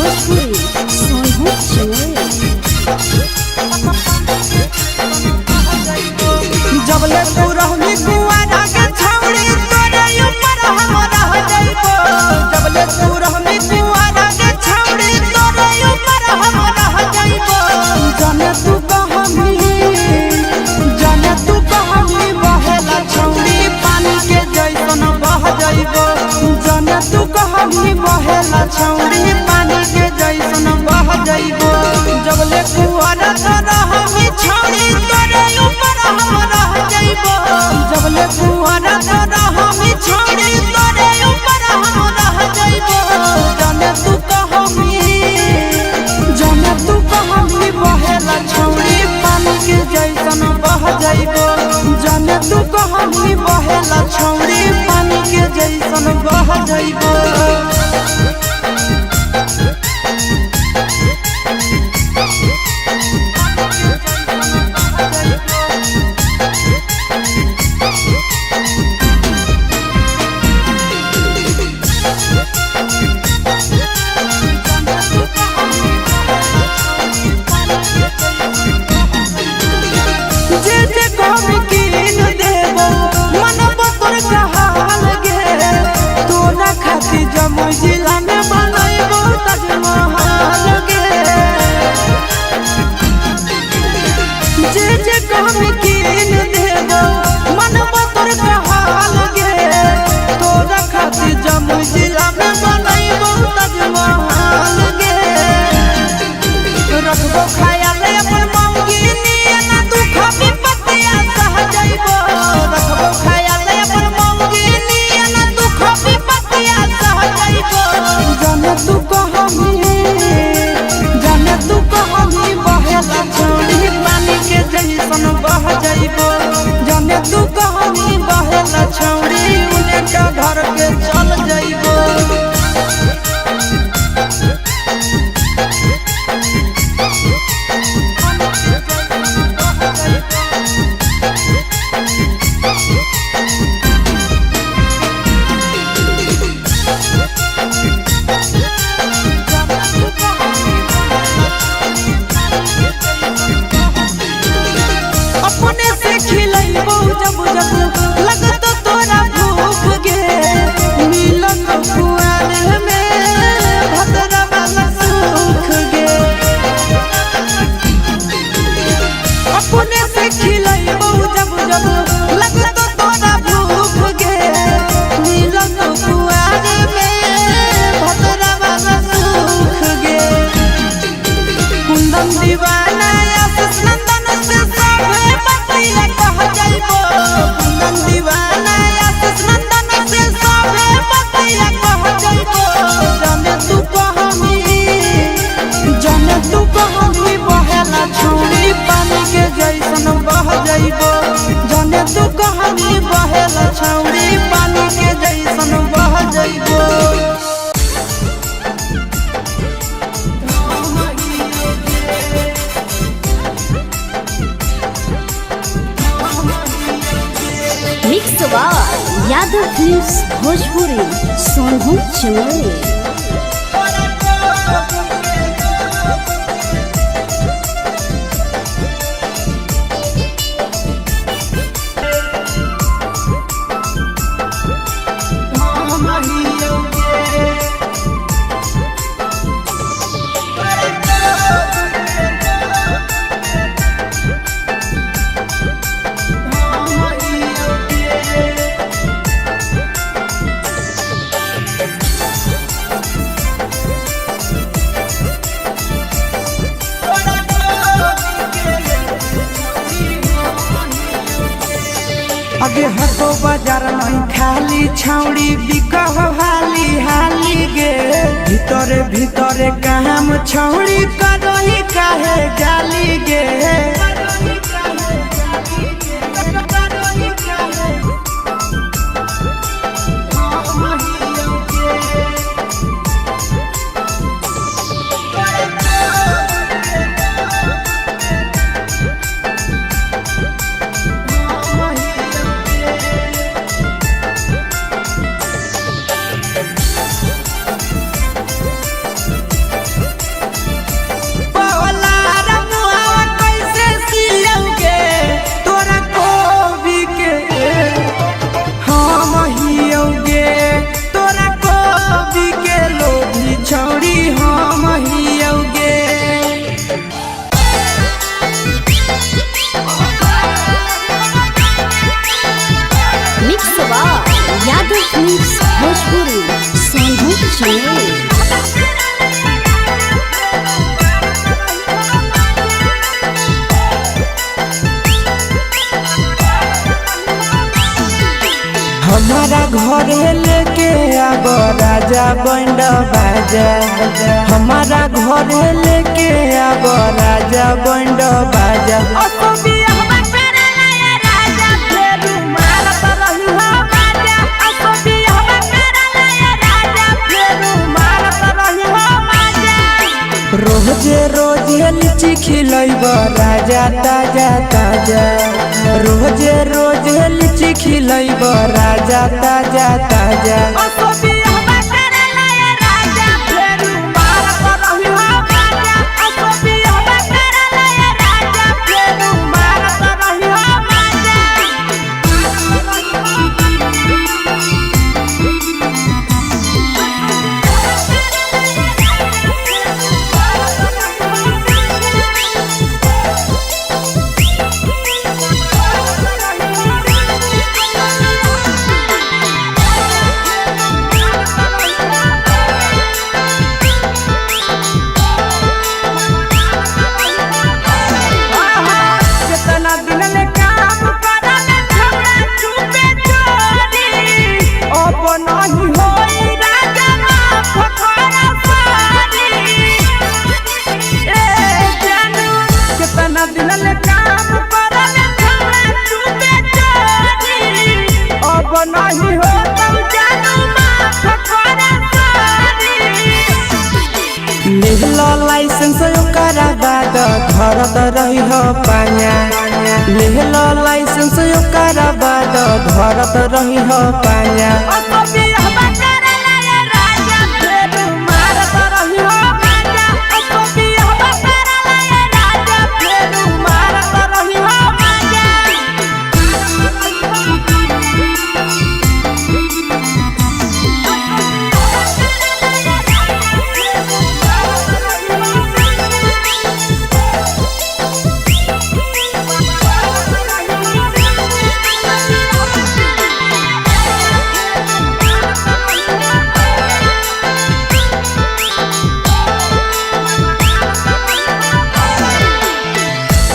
Bhojpuri Sonhu Chamoli. जबले तू रहली कुआरा के छौड़ी तोरे ऊपर हम रह जइबो। जबले तू रहली कुआरा के छौड़ी तोरे ऊपर हम रह जइबो। जाने तू कहमी, जाने तू कहमी बहेला छौड़ी पानी के जैसन बह जइबो। जाने तू कहमी बहेला छौड़ी पानी के जैसन बह जइबो। जबले कुआरा तो रहमी छौड़ी तोरे ऊपर हम रह जइबो। जबले कुआरा तो रहमी छौड़ी तोरे ऊपर हम रह जइबो। जाने तू कहमी, जाने तू कहमी बहेला छौड़ी पानी के जैसन बह जइबो। जाने तू कहमी बहेला छौड़ी पानी के जैसन बह जइबो। जे जे कहबी कीन देबो, मनबो तोर कहाल गे। तोरा खातिर जमुई जिला में बनैबो ताजमहल गे। जे जे कहबी कीन देबो, मनबो तोर कहाल गे। तोरा खातिर जमुई जिला में बनैबो ताजमहल गे। रखबो ख्याल अपन मौगी नियन दुख विपत्तिया सह जइबो। रखबो ख्याल अपन मौगी नियन दुख विपत्तिया सह जइबो। जाने तू कहमी, जाने तू कहमी बहेला छौड़ी पानी के जैसन बह जइबो। जाने तू कहमी बहेला छौड़ी उने का घर के चल जइबो। अपने से खिलैबो जब जब लगत तोरा भूख गे। मिलन कुआर में भद्रा वाला सुख गे। अपने से खिलैबो जब जब लगत तोरा भूख गे। मिलन कुआर में भद्रा वाला सुख गे। कुंदन दीवाना आशीष नंदन से सभे बतिया कह जइबो। कुंदन दीवाना आशीष नंदन से सभे बतिया कह जइबो। जाने तू कहमी, जाने तू कहमी बहेला छौड़ी पानी के जैसन बह जइबो। जाने तू कहमी बहेला छौड़ी पानी के जैसन बह जइबो। Mix by Yadav films Bhojpuri Sonhu Chamoli. अगे हटो बाजार नहीं खाली छौड़ी बिकह हाली हाली गे। भीतरे भीतरे काम छौड़ी करही काहे जाली गे। Chamoli. हमारा घरे लेके आब राजा बैंड बाजा। हमारा घरे लेके आब राजा बैंड बाजा। रोजे रोजे लीची खिलैब राजा ताजा ताजा। रोजे रोजे लीची खिलैब राजा ताजा ताजा। केतना दिन ले काम करल छौड़ा चुपे चोरी, अब नाही होई राजा माफ कर सारी। ए जानू, केतना दिन ले काम करल छौड़ा चुपे चोरी, अब नाही होतौ जानू माफ कर सारी। लेहलो लाइसेंस ओकरा बाद धरत रही हो पाया। लेहलो लाइसेंस ओकरा बाद धरत रही हो पाया।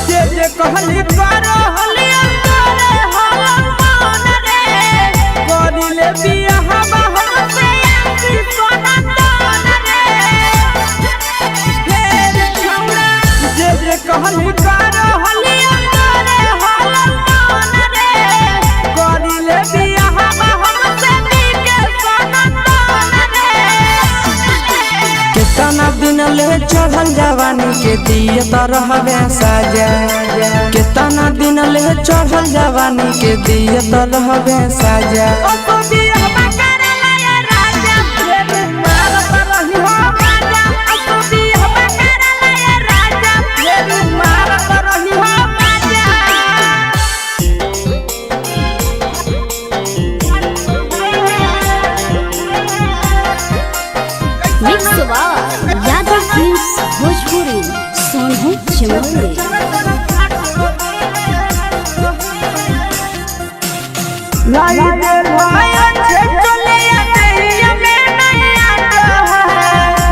जे जे कहली करो हली अंतरे हलन मान रे, करिले बियाह हम से आंखी सोना दान रे। हे रे छौड़ा, जे जे कहली करो हली अंतरे हलन मान रे, करिले बियाह हम से के सोना दान रे। केतना दिन ले चढ़ल जवानी के दिए तरहवे साजा। केतना दिन ले चढ़ल जवानी के दिए तरहवे साजा। Mix by Yadav films Bhojpuri Sonu Chamoli. लाई दे लाया छे चलिया देहिया में नैया तो है।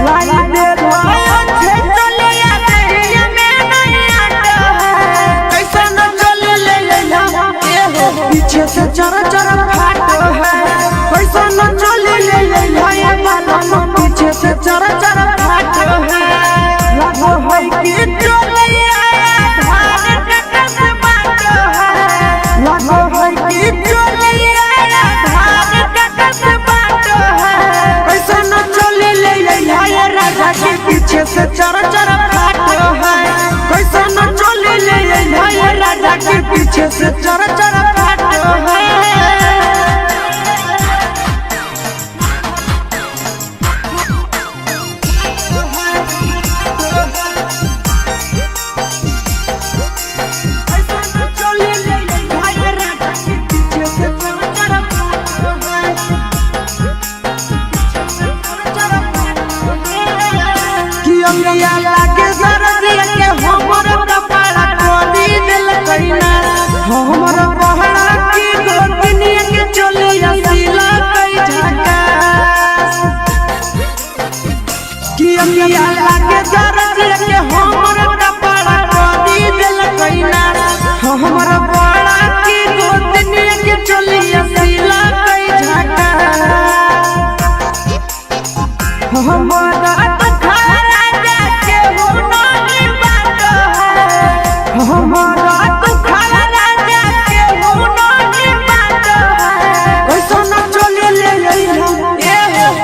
लाई दे लाया छे चलिया देहिया में नैया तो है। कैसे न चले ले लैला ए हो पीछे से चर चर फाटो है। कैसे न चले ले लैला ए बाला पीछे से चर चर फाटो है। लागो है कि चलिया धान टकस बाटो है। लागो है कि चलिया धान टकस बाटो है। कैसे न चले ले लैला ए राजा के पीछे से चर चर फाटो है। कैसे न चले ले लैला ए राजा के पीछे से चर चर फाटो है। कि अंगिया लागे सरदिया के हमर कपाड़ा कोरी दिल कइना। हमर पहड़ा की गोतनिया के चलिया सिला कई झकास। के दर्द के हमर कपड़ा कदी दिल कइना। हमर बड़ा की गोतनी के चलिया सिला कई झाका। हमारा तो राजा के हो नहीं बात है। हमारा तो राजा के हो नहीं बात है। कैसा न चले ले ए हो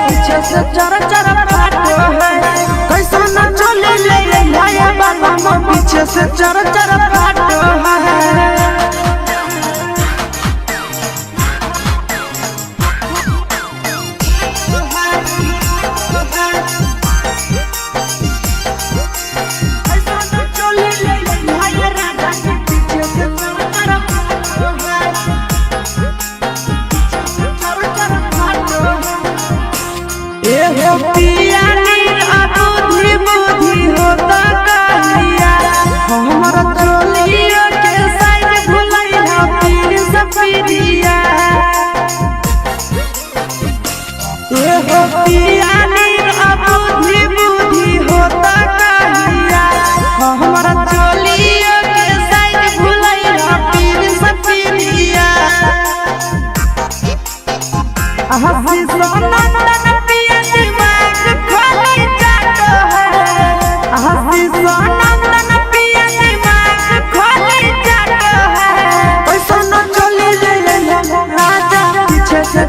पीछे से चर चर फाट है। कैसा न चले ले ये बाबा पीछे से चर चर फाट है।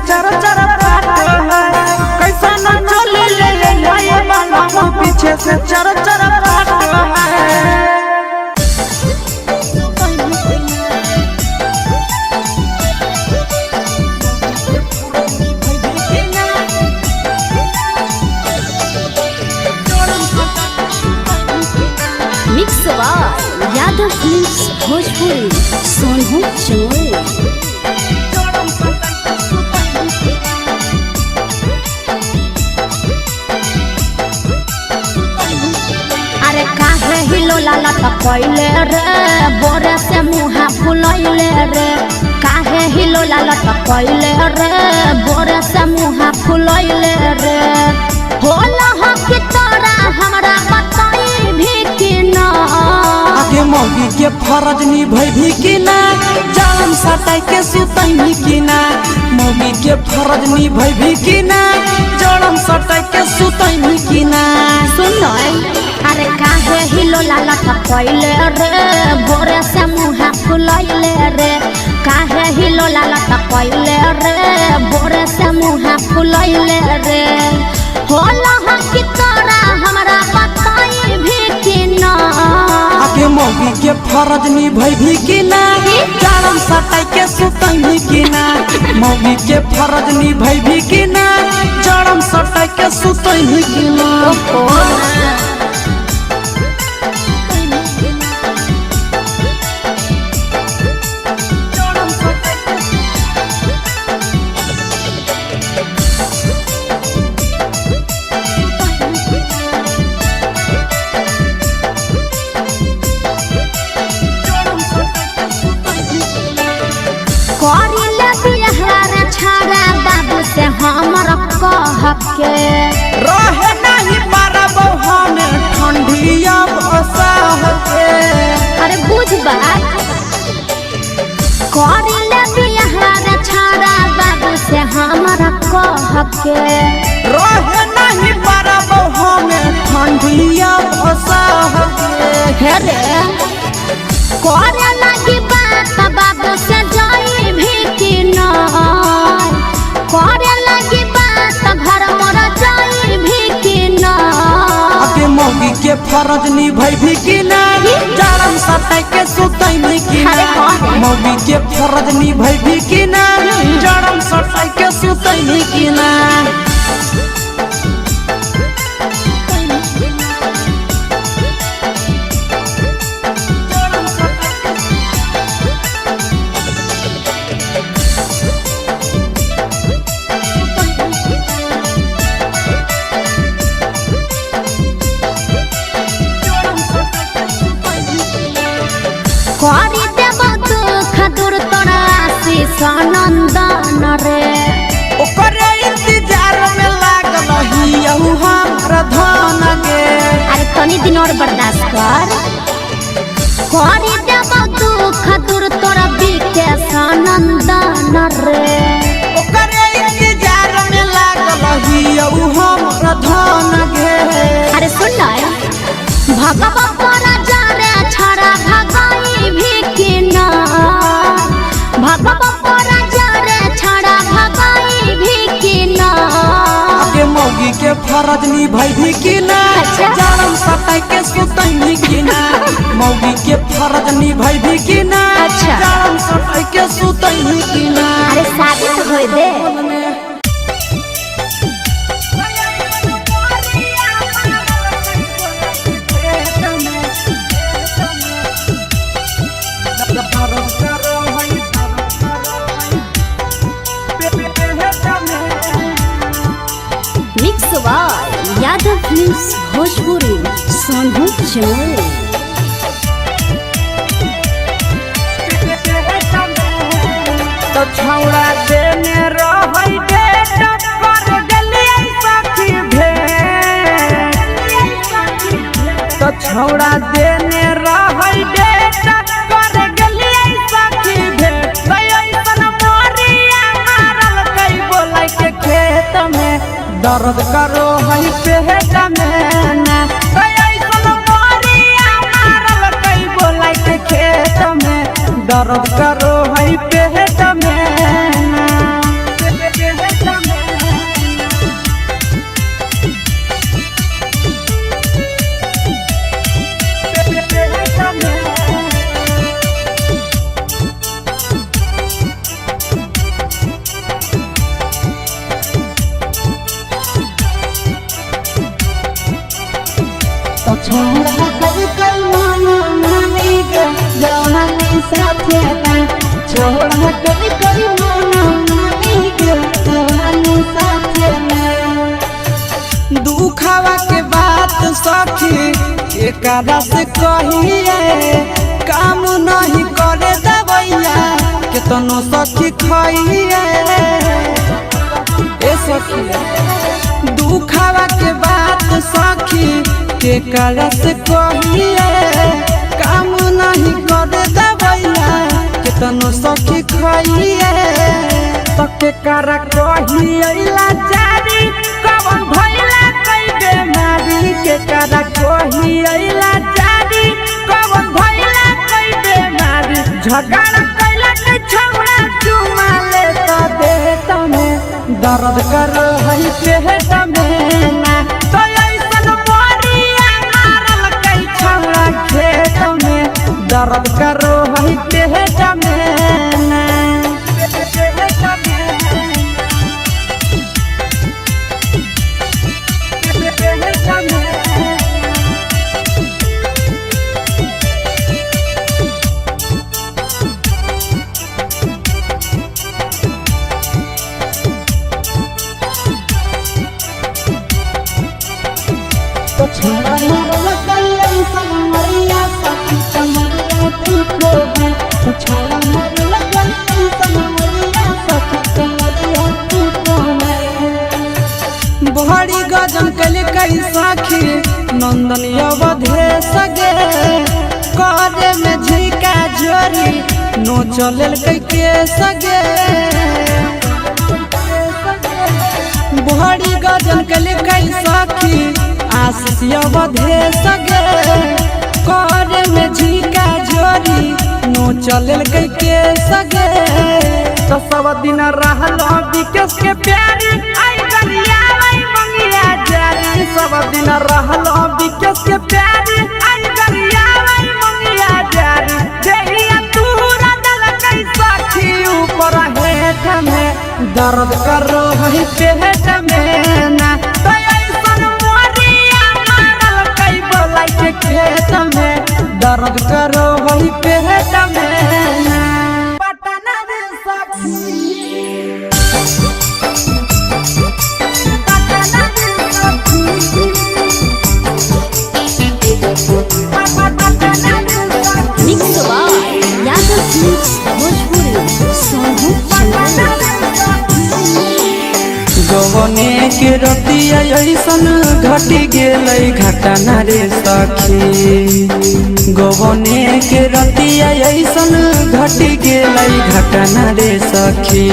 चर चर फाट है। कैसा न चले ले ये बाबा पीछे से चर चर फाट है। Mix by Yadav films Bhojpuri Sonu Chamoli. अरे काहे हिलोला लटकैले रे बोरे से मुहा फुलैले रे। काहे हिलोला लटकैले रे बोरे से मुहा फुलैले रे। होला हो कि तोरा हमरा बताई भी कि ना। आगे मौगी के फरज निभैभी कि ना, जान सटाई के सुतैभी कि ना। मौगी के फरज निभैभी कि ना, जड़म सटाई के सुतैभी कि ना। सुन अरे काहे हिलोला लटकैले रे बोरे से मुहा फुलैले रे। काहे हिलोला लटकैले रे बोरे से मुहा फुलैले रे। होला हो कि तोरा हमरा बताई भी कि ना। आगे मौगी के फरज निभैभी कि ना, जान सटाई के सुतैभी कि ना। मौगी के फरज निभैभी कि ना, जड़म सटाई के सुतैभी कि ना। से हमर कह के रहे नहीं पारब हम ठंडिया बसाह के। अरे बुझ बात करिले बिहार छाड़ा बाबू से हमरा कह के। रहे नहीं पारब हम ठंडिया बसाह के। हे रे करे लगी बात बाबू से जाई भी कि ना। करे लगी बात घर मोर जाई भी कि ना। आगे मौगी के फरज निभैभी कि ना, जाड़म सटाई के सुतैभी कि ना। मौगी के फरज निभैभी कि ना, जाड़म सटाई के सुतैभी कि ना। करी देब दुख दूर तोरा आशीष नंदन रे। ओकरे इंतजार में लागल हियौ हमरा धन गे। अरे तनी दिन और बर्दाश्त कर। करी देबो दुख दूर तोरा बीके सनंदन रे। ओकरे इंतजार में लागल हियौ हमर धन गे। अरे सुन ना, भगवा तोरा जा रे छड़ा भगाई भी कि ना, भगवा तोरा जा रे छड़ा भगाई भी कि ना। के मौगी के फरज निभैभी कि ना? अच्छा। जारम सटाई के सुतैभी कि ना? मौगी के फरज निभैभी कि ना? अच्छा। जारम सटाई के सुतैभी कि ना? अरे शादी तो होए दे। Mix by Yadav films Bhojpuri, Sonu Jamui. तो छौड़ा देने रहै डेट कर गेलियै सखी भेंट। तो छौड़ा देने रहै डेट कर गेलियै सखी भेंट। ऐसन मोरिया मारल कै बोलै के खेत में दर्द करो है पेट में ना। ऐसन मोरिया मारल कै बोलै के खेत में दर्द करो है पेट में ना। तो छोड़ा कब कल माना मानी के जवानी साथे ना, छोड़ा कब कल माना मानी के जवानी साथे ना। दुखावा के बात सखी एकरा से कहिए, काम नहीं करे दवैया केतनो सखी खाइए। ए सखी दुखावा के बात सखी के करा से कहिए, काम नहीं करे दवैया केतनो सखी खाइए। तो के करा कहिए लाचारी कवन भइला कई बेमारी। के करा कहिए लाचारी कवन भइला कई बेमारी। झगड़ा कैला के छौड़ा चुमा ले त देत में दर्द कर है पेट में ना। तो ऐसन मोरिया मारल कै छौड़ा खेत में दर्द करो है पेट में ना। तो छोड़ा मरल कई समरिया सखी कमरिया तू को है। तो छोड़ा मरल कई समरिया सखी कमरिया तू को है। बड़ी गजन कल कई सखी नंदन अवधे सगे, करे में झिका झोरी नो चलल कई के सगे। बड़ी गजन कल कई सखी आशीष अवधे सगे, करे में झिका झोरी नो चलल कई के सगे। तो सब दिन रहल विकेश के प्यारी आई गरिया आई मंगिया जारी। सब दिन रहल विकेश के प्यारी आई गरिया आई मंगिया जारी। देहिया तूरा दल कै सखी ऊपर हेठ में दर्द करो है पेट में ना। तो ऐसन मोरिया मारल कै बोलै के खेत में दर्द करो है पेट में ना। पटना रे सखी पटना रे सखी पटना रे सखी। Mix by Yadav films Bhojpuri, Sonu Jamui. गवने के रतिया ऐसन घटी गेलै घटना रे सखी। गवने के रतिया ऐसन घटी गेलै घटना रे सखी।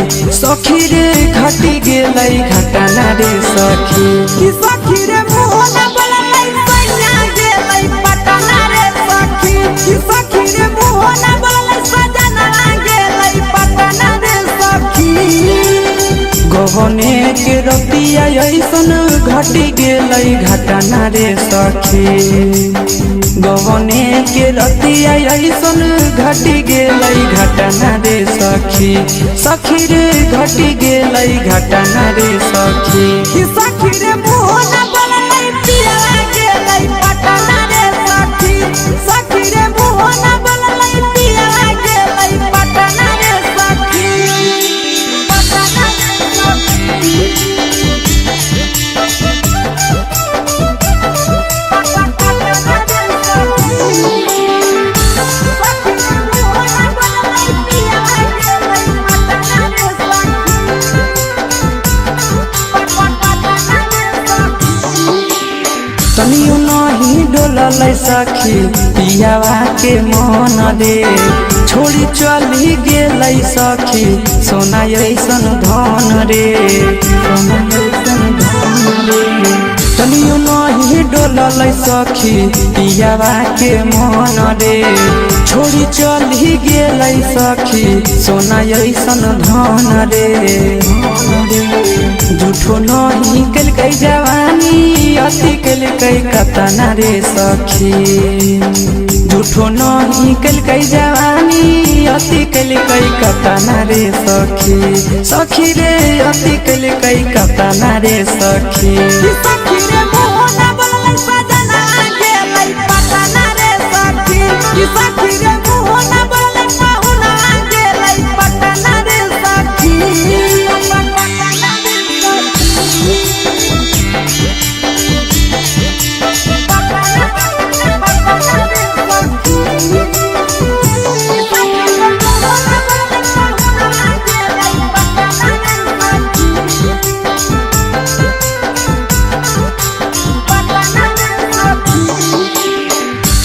सखी रे घटी गेलै घटना रे सखी। कि सखी रे मोहना बोललै सैया गेलै पटना रे सखी। कि सखी रे मोहना बोललै सजना गेलै पटना रे सखी। गवने के रतिया ऐसन घटी गेलै घटना रे सखी। गवने के रतिया ऐसन घटी गेलै घटना रे सखी। सखी रे घटी गेलै घटना रे सखी। कि सखी रे मोहना बोललै पिया गेलै पटना रे सखी। सखी रे मोहना बोललै पिया गेलै पटना रे सखी। पटना रे सखी। पटना रे सखी। सखी रे मोहना बोललै पिया गेलै पटना रे सखी। पटना रे सखी। तनियो नहीं डोललै सखी पियावा के मन रे, छोड़ी चली गेलै सखी सोना ऐसन धन रे। सोना ऐसन धन रे। तनियो नहीं डोललै सखी पियावा के मन रे, छोड़ी चली गेलै सखी सोना ऐसन धन रे। झूठो नहीं केलकै जवानी अति केलकै कतना रे सखी। झूठो नहीं केलकै जवानी अति केलकै कतना रे सखी। सखी रे अति केलकै कतना रे सखी। कि सखी रे मोहना बोललै सजना गेलै पटना रे सखी। कि सखी रे मोहना बोललै पाहुना गेलै पटना रे सखी। पटना रे सखी। पटना रे सखी। सखी रे मोहना बोललै पाहुना गेलै पटना रे सखी। पटना रे सखी।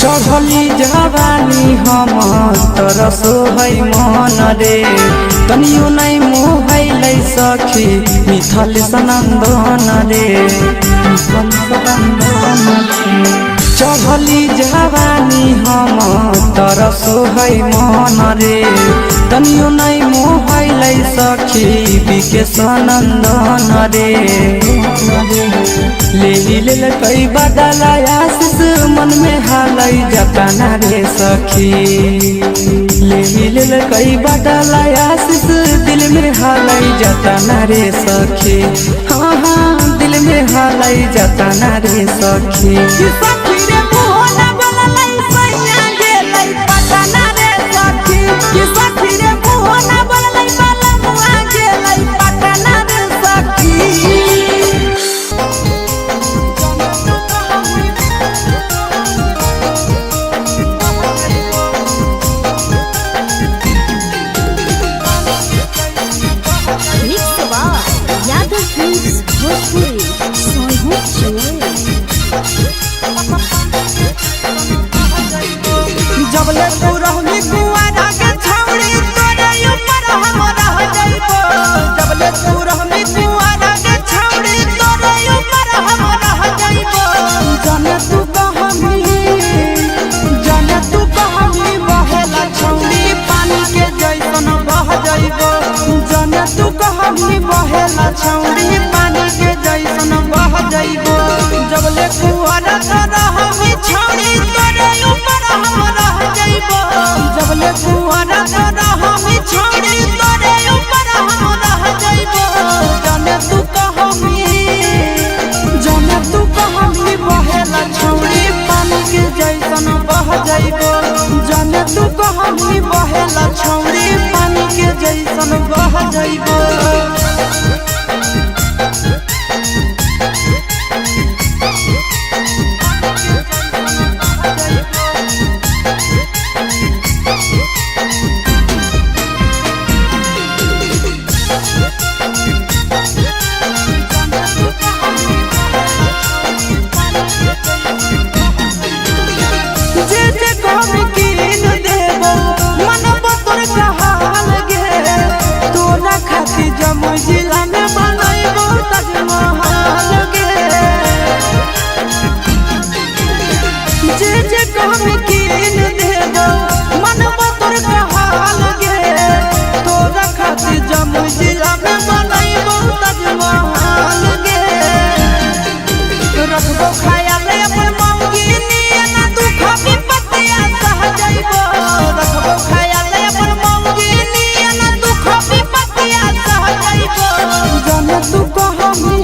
चढ़ली जवानी हमर तरसो है मन रे, तनियो नहीं मोहैलै सखी मिथल सनन्दन रे। मिथल सनन्दन रे। चढ़ली जवानी हमर तरसो है मन रे, तनियो नहीं मोहैलै सखी बिके सनन्दन रे। ले लेलकै बदला आशीष मन में हालै जतना रे सखी। ले लेलकै बदला आशीष दिल में हालै जतना रे सखी। हाँ हाँ दिल में हालै जतना रे सखी। कि सखी रे मोहना बोललै सैया गेलै पटना रे सखी। कि सखी रे मोहना बोललै बलमुआ गेलै पटना रे सखी। Mix by Yadav films Bhojpuri Sonu Chawla. जबले तू रहली कुंवारा के छौड़ी तोरे ऊपर हम रह जइबो। जबले तू रहली कुंवारा के छौड़ी तोरे ऊपर हम रह जइबो। जाने तू कहमी, जाने तू कहमी बहेला छौड़ी पानी के जैसन बह जइबो। जाने तू कहमी बहेला छौड़ी पानी के जैसन बह जइबो। जबले कुंवारा के रहमी छौड़ी तोरे ऊपर हम रह जइबो। जबले कुंवारा के रहमी छौड़ी तोरे ऊपर हम रह जइबो। जाने तू कहमी, जाने तू कहमी बहेला छौड़ी पानी के जैसन बह जइबो। जाने तू कहमी बहेला छौड़ी पानी के जैसन बह जइबो। हम कीन देबो मनवा तोर कहाल गे। तोरा खातिर जमुई जिला में बनैबो ताजमहल गे। रखबो ख्याल अपन मौगी नियन दुख विपत्तिया सह जइबो। रखबो ख्याल अपन मौगी नियन दुख विपत्तिया सह जइबो। जाने तू कहमी,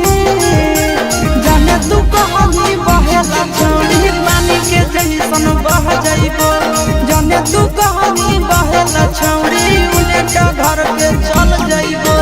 जाने तू कहमी बहेला छौड़ी पानी के जैसन बह जइबो। जाने तू कहमी बहेला छौड़ी उने का घर के चल जइबो।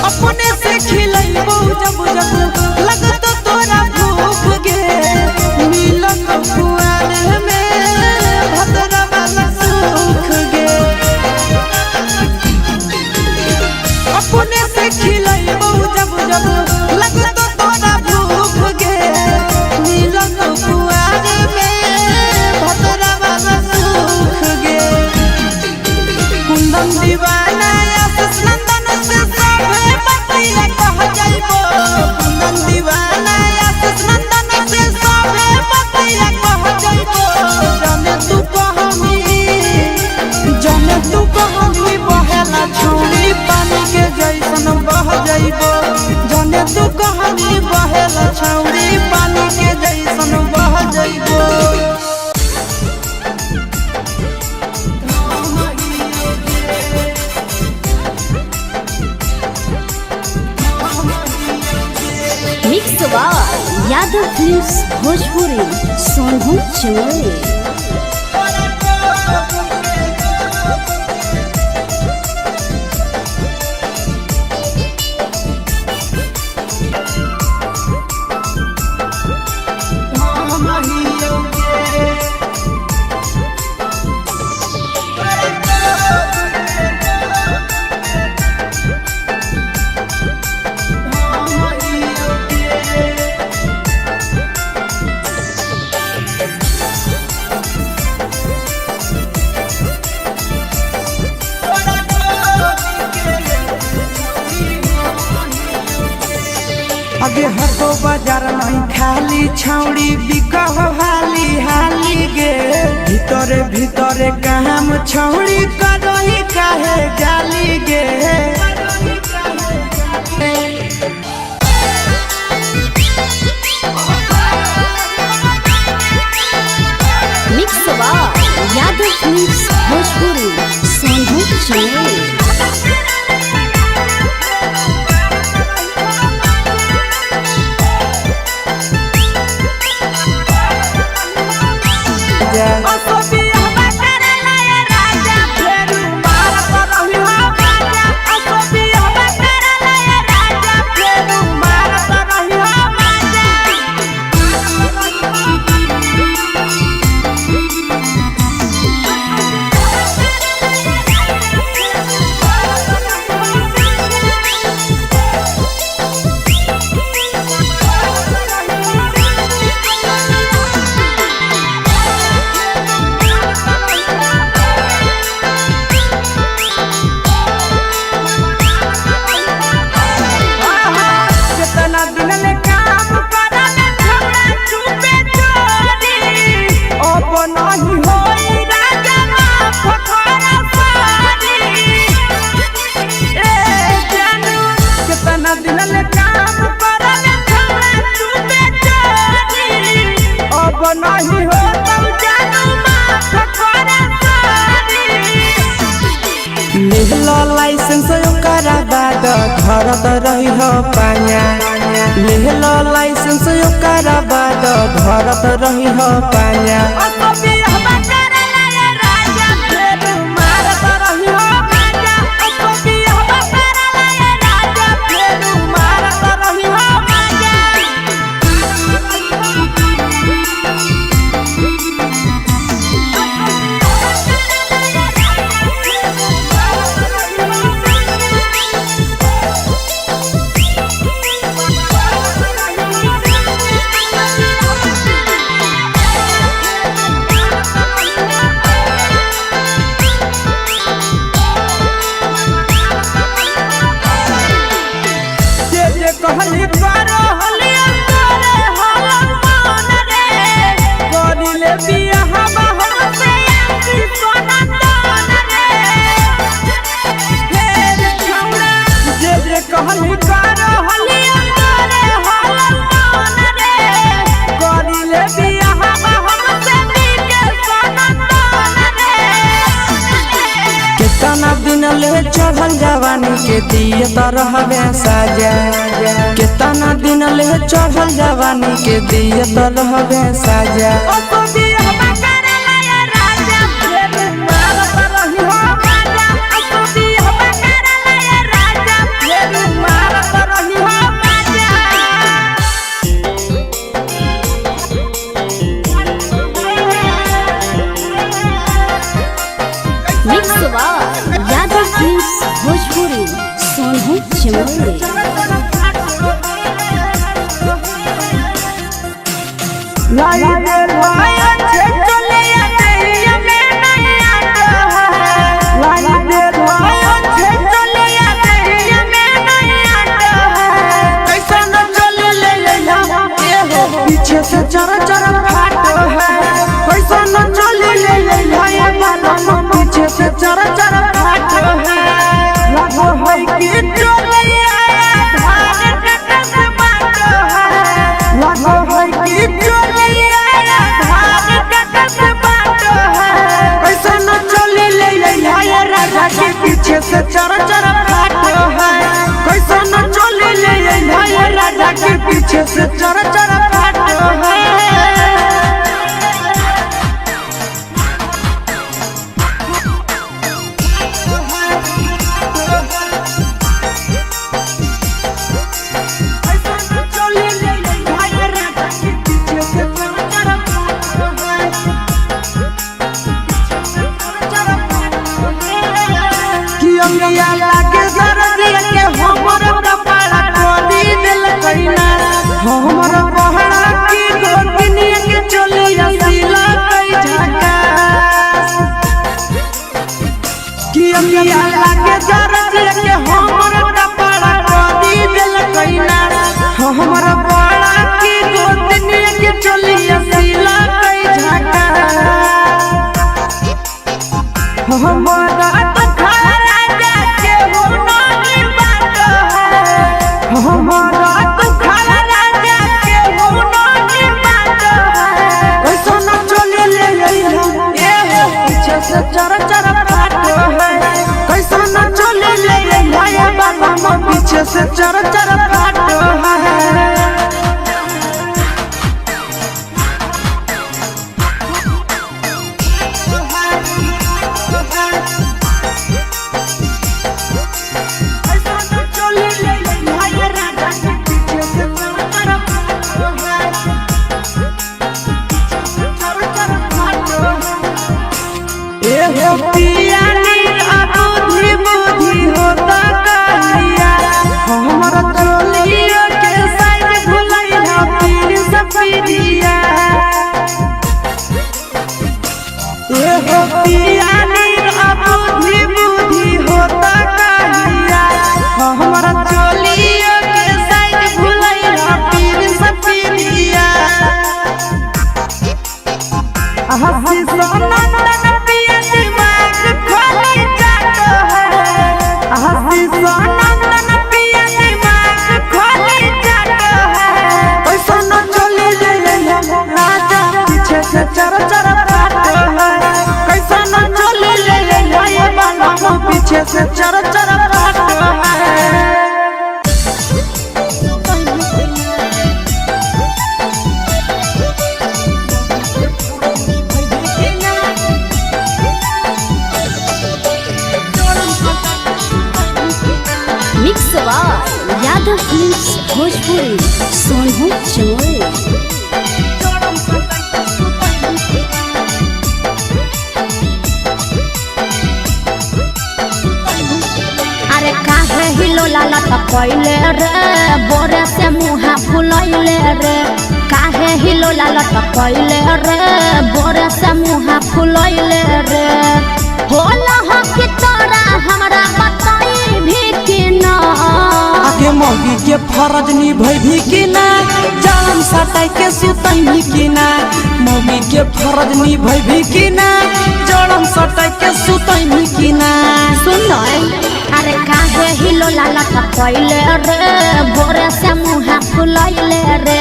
अपने से खिलैबो जब जब लगत तोरा भूख गे। मिलत कुआर में भद्रा वाला सुख गे। अपने से खिलैबो जब जब लगत तोरा भूख गे। मिलत कुआर में भद्रा वाला सुख गे। कुंदन दीवाना आशीष नंदन से सभे बतिया कह जइबो। कुंदन दीवाना आशीष नंदन से सभे बतिया कह जइबो। जाने तू कहमी, जाने तू कहमी बहेला छौड़ी पानी के जैसन बह जइबो। जाने तू कहमी बहेला छौड़ी पानी के जैसन बह जइबो। Mix by Yadav films Bhojpuri Sonu Chamoli. अगे हको बाजार नहीं खाली छौड़ी बिकह हाली हाली गे। भीतरे भीतरे काम छौड़ी करही काहे जाली गे। Mix by Yadav films Bhojpuri Sonu Chamoli. कितना दिन ले काम करल छौड़ा चुपे चोरी। अब नहीं होई राजा माफ कर सारी। ए जानू कितना दिन ले काम करल छौड़ा चुपे चोरी। अब नहीं हो तब जानू माफ कर सारी। लेहलो लाइसेंस ओकरा बाद धरत रही हो पाया। लेहलो लाइसेंस ओकरा बाद धरत रही हो पाया। जे कहली करो हलिया तोरे हलन मान रे करिले बियाह हमसे मिलके सनतन रे। कितना दिन ले चढ़ल जवानी के दिए तरहबे साजा। कितना दिन ले चढ़ल जवानी के दिए तरहबे साजा। ओ तो बियाह करला ये राजा फेर मारत रही हो राजा। ओ तो बियाह करला ये राजा फेर मारत रही हो राजा। Mix by Yadav films Bhojpuri Sonu Chamoli. लाई दे लाया छे चलिया देहिया में नहीं आता है। लाई दे लाया छे चलिया देहिया में नहीं आता है। कैसा न चले ले लैला ए हो पीछे से चर चर फाटो है। कैसा न चले ले लैला ए बालम पीछे से चर चर फाटो है। लगो है कि चलिया धान कटस बाटो है। लगो है कि चलिया धान कटस बाटो है। कैसा न चले ले लैला ए राजा के पीछे से चर चर फाटो है। कैसा न चले ले लैला ए राजा के पीछे से चर चर फाटो है। कि अंगिया लागे दर्द के हमर कपाड़ा कोदी दिल कइना। हमर पहड़ा की गोतनी के चलिया सिला कई झकास। कि अंगिया लागे दर्द के हमर कपाड़ा कोदी दिल कइना। हमर पहड़ा की गोतनी के चलिया सिला कई झकास। हमारा तो राजा के हो नहीं बात है। हमारा तो राजा के हो नहीं बात है। कैसा न चले ले लैला ए हो पीछे से चर चर फाटो है। कैसा न चले ले लैला ए बाबा म पीछे से चर चर फाटो है। ए हो पिया नीर बुद्धि बुद्धि होता कहिया। हमर चोलियो के साइज भुलैया पीर सपीरिया। ए हो पिया नीर बुद्धि बुद्धि होता कहिया। हमर चोलियो के साइज भुलैया पीर सपीरिया। हसी सोनंदन पिया दिमाग खोली जातो है। हसी सोनंदन पिया दिमाग खोली जातो है। कैसा न चले ले लैला राजा पीछे से चर चर फाटो है। कैसा न चले ले लैला ए बालम पीछे से चर चर फाटो है। Mix by Yadav films Bhojpuri Sonu Chamoli. अरे काहे हिलोला लटकैले रे बोरे से मुहा फुलैले रे। काहे हिलोला लटकैले रे बोरे से मुहा फुलैले रे। होला हो कि तोरा हमरा बताई भी कि ना। आगे मौगी के फरज निभैभी कि ना जान सटाई के सुतैभी कि ना। मौगी के फरज निभैभी कि ना जड़म सटाई के सुतैभी कि ना। सुन न। अरे काहे हिलोला लटकैले रे, भोरे से मुँह फुलैले रे।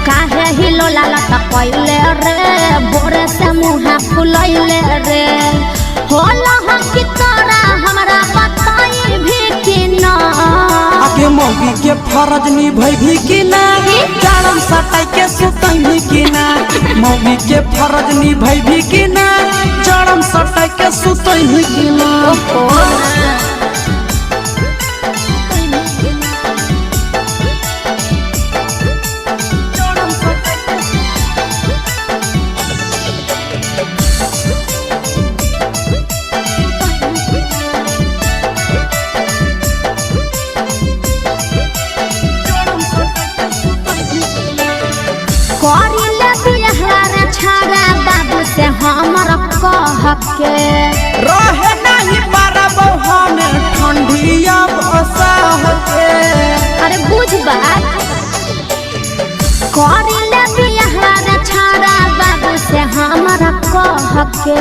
काहे हिलोला लटकैले रे, भोरे से मुँह फुलैले रे। होला हम कि तोरा हमरा बताई भी कि ना। आगे मौगी के फरज निभैभी कि ना, जाड़म सटाई के सुतैभी कि ना। मौगी के फरज निभैभी कि ना, जाड़म सटाई के सुतैभी कि ना। करिले बिहार छाड़ा बाबू से हमर कह के। रहे नहीं पारब हमें ठंडिया बसाह के। अरे बुझ बात, करिले बिहार छाड़ा बाबू से हमर कह के।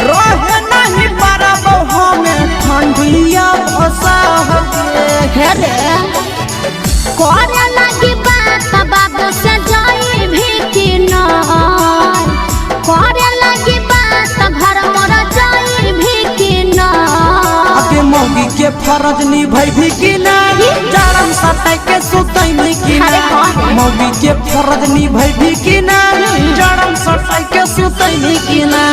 रहे नहीं पारब हमें ठंडिया बसाह के। हे रे करे लगी बात बाबू से जाई भी कि ना। करे लगी बात घर मोर जाई भी कि ना। आगे मौगी के फरज निभैभी कि ना, जाड़म सटाई के सुतैभी कि ना। अरे कौन? मौगी के फरज निभैभी कि ना, जाड़म सटाई के सुतैभी कि ना।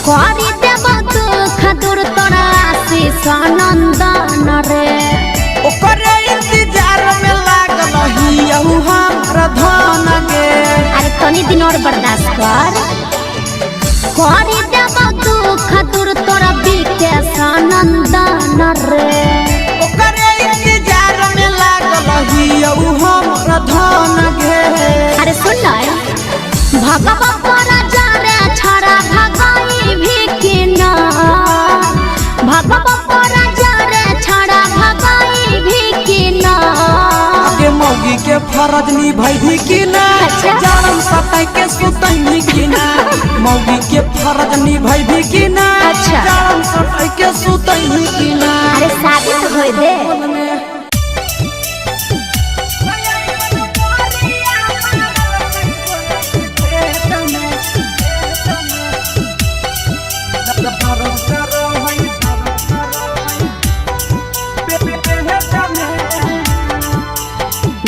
करी देब दुख दूर तोरा आशीष नंदन रे। ओकरे इंतजार में लागल हियहु हमर धन गे। अरे तनी दिन और बर्दाश्त कर। करी देब दुख दूर तोरा विकेश नंदन रे। ओकरे इंतजार में लागल हियहु हमर धन गे। अरे सुन न, भगवा पर जा रे छड़ा भगाई भी कि ना। भगवा पर जा रे छड़ा भगाई भी कि ना। आगे मौगी के फरज निभैभी कि ना, अच्छा। जाड़म सटाई के सुतैभी कि ना। मौगी के फरज निभैभी कि ना, अच्छा। जाड़म सटाई के सुतैभी कि ना। अरे शादी तो होए दे।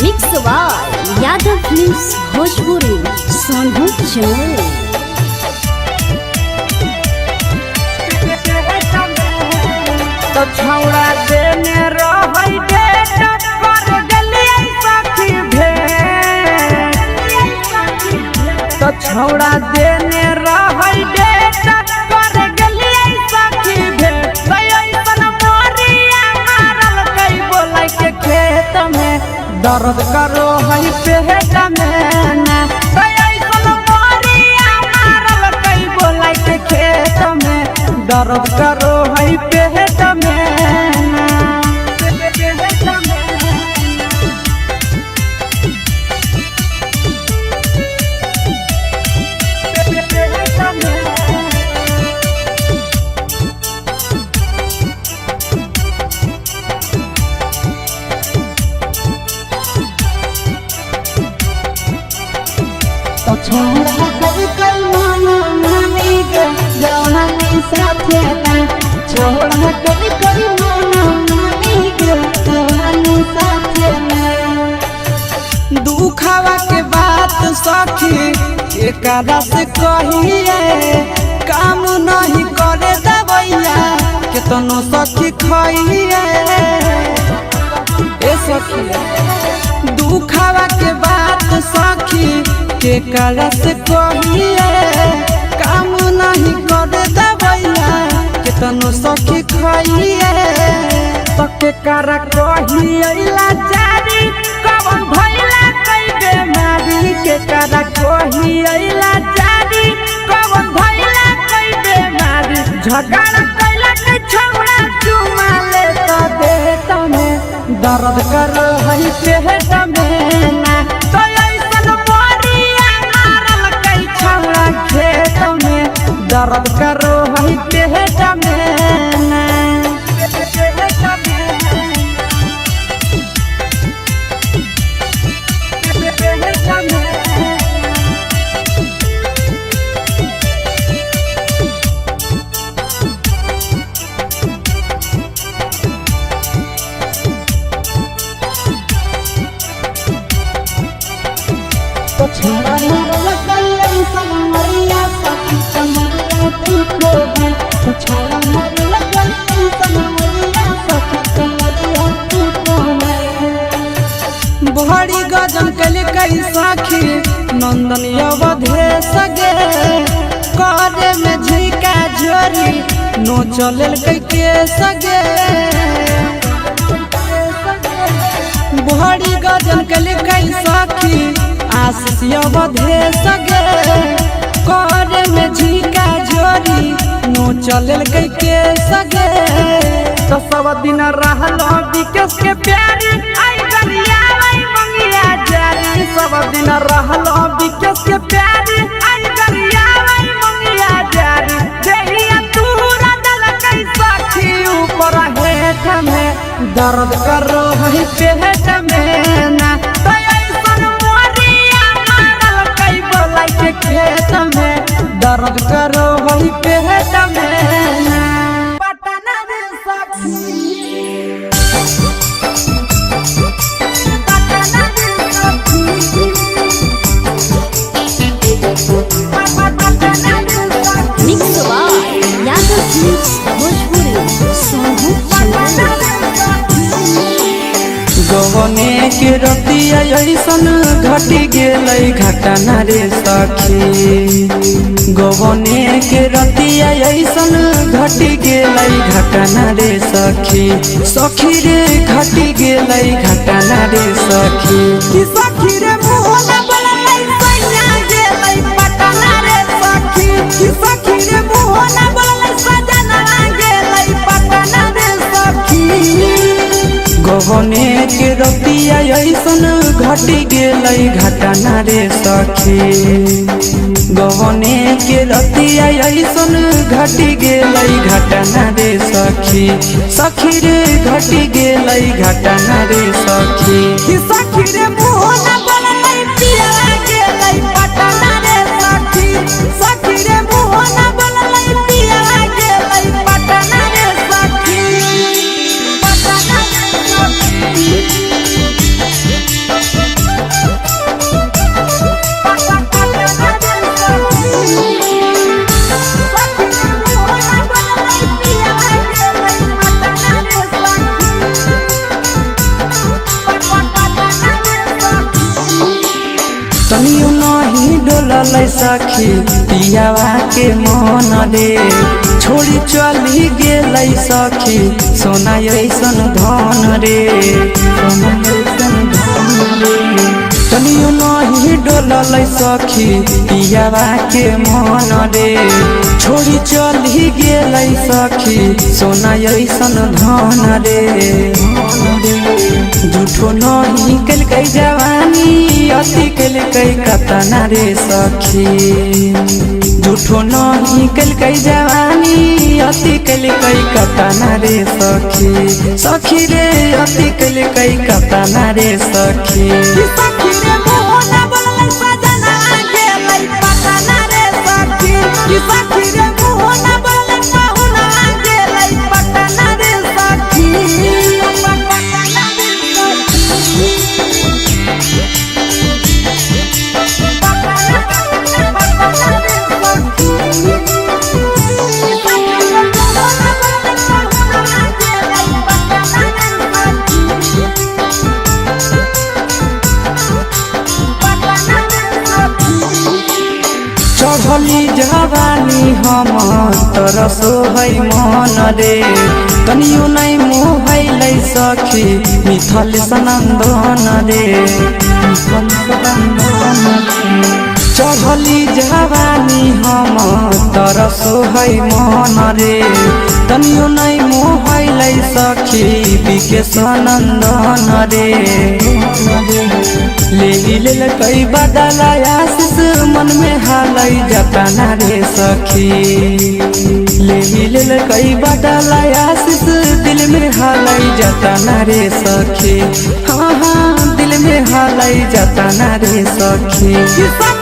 Mix by Yadav films Bhojpuri Sonbhadra Jamui. तो छौड़ा देने रहै डेट पर गेलियै सखी भेंट। तो छौड़ा देने रहै डेट पर गेलियै सखी भेंट। ऐसन मोरिया मारल कै बोलै के खेत में दर्द करो है पेट में ना। ऐसन मोरिया मारल कै बोलै के खेत में दर्द करो है पेट में ना। तो छोड़ा कभी कल माना मानी के जवानी साथे ना। छोड़ा कभी कल माना मानी के जवानी साथे ना। दुखावा के बात सखी एकरा से कहिए, काम नहीं करे दवैया केतनो सखी खइए। ए सखी दुखावा के बात सखी केकरा से कहिए, काम नहीं करे दवैया केतनो सखी खइए। तो केकरा कहिए लाचारी कवन भइला कै बेमारी के करा कोही अइला जारी कवन भइला कई बेमारी झगड़ा कैला के छौड़ा चुमा ले त देत में दर्द करो हई पेट में ना। तो ऐसन मोरिया मारल कई छौड़ा खेत में दर्द करो हई पेट में ना। तो छोड़ा मारल कई समरिया सखी कमरिया तू को है। तो छोड़ा मारल कई समरिया सखी कमरिया तू को है। बड़ी गजन कल कई साखी नंदन अवधे सगे करे में झिका झोरी नो चलल कई के सगे। बड़ी गजन कल कई साखी आशीष अवधे सगे करे में झिका झोरी नो चलल कई के सगे। तो सब दिन रहल विकेश के प्यारी आई गरिया आई मंगिया जारी। सब दिन रहल विकेश के प्यारी आई गरिया आई मंगिया जारी। देहिया तू रदल कई साखी ऊपर हेठ में दर्द करो हई पेट में ना। तो ऐसन मोरिया मारल कई बोलाई के खेत में दर्द करो हई पेट में ना। पटना रे सखी पटना रे सखी पटना रे सखी mix by Yadav films Bhojpuri Sonu चला। गवने के रतिया ऐसन घटी गेलै घटना रे सखी। गवने के रतिया ऐसन घटी गेलै घटना रे सखी। सखी रे घटी गेलै घटना रे सखी। कि सखी रे मोहना बोललै सैया गेलै पटना रे सखी। कि सखी रे मोहना बोललै सजना गेलै पटना रे सखी। गवने के रतिया ऐसन घटी गेलै घटना रे सखी। गवने के रतिया ऐसन घटी गेलै घटना रे सखी। सखी रे घटी गेलै घटना रे सखी। कि सखी रे मोहना बोललै पिया गेलै पटना रे सखी। सखी रे मोहना बोललै पिया गेलै पटना रे सखी। पटना रे सखी पटना रे सखी। सखी रे मोहना बोललै पिया गेलै पटना रे सखी। पटना रे सखी। तनियो नहीं डोललै सखी पियावा के मन रे छोड़ी चली गेलै सखी सोना ऐसन धन रे। सोना ऐसन धन रे तनियो नहीं डोललै सखी पियावा के मन रे छोड़ी चली गेलै सखी सोना ऐसन धन रे। झूठो नहीं केलकै जवानी अति केलकै कतना रे सखी। झूठो नहीं केलकै जवानी अति केलकै कतना रे सखी। सखी रे अति केलकै कतना रे सखी। कि सखी रे मोहना बोललै सजना गेलै पटना रे सखी। कि सखी रे मोहना बोललै पहुना गेलै पटना रे सखी। पटना रे सखी। पटना रे सखी। सखी रे मोहना बोललै पहुना गेलै पटना रे सखी। पटना रे सखी। चढ़ली जवानी हम तरसो है मन रे। तनियो नै मोहैलै सखी मिथल सनन्दन रे। मिथल सनन्दन रे। चढ़ली जवानी हम तरसो है मन रे। तनियो नै मोहैलै सखी विकेश नन्दन रे। ले लेलकै बदला आशीष मन में हालै जतना रे सखी। ले लेलकै बदला आशीष दिल में हालै जतना रे सखी। हाँ हाँ दिल में हालै जतना रे सखी।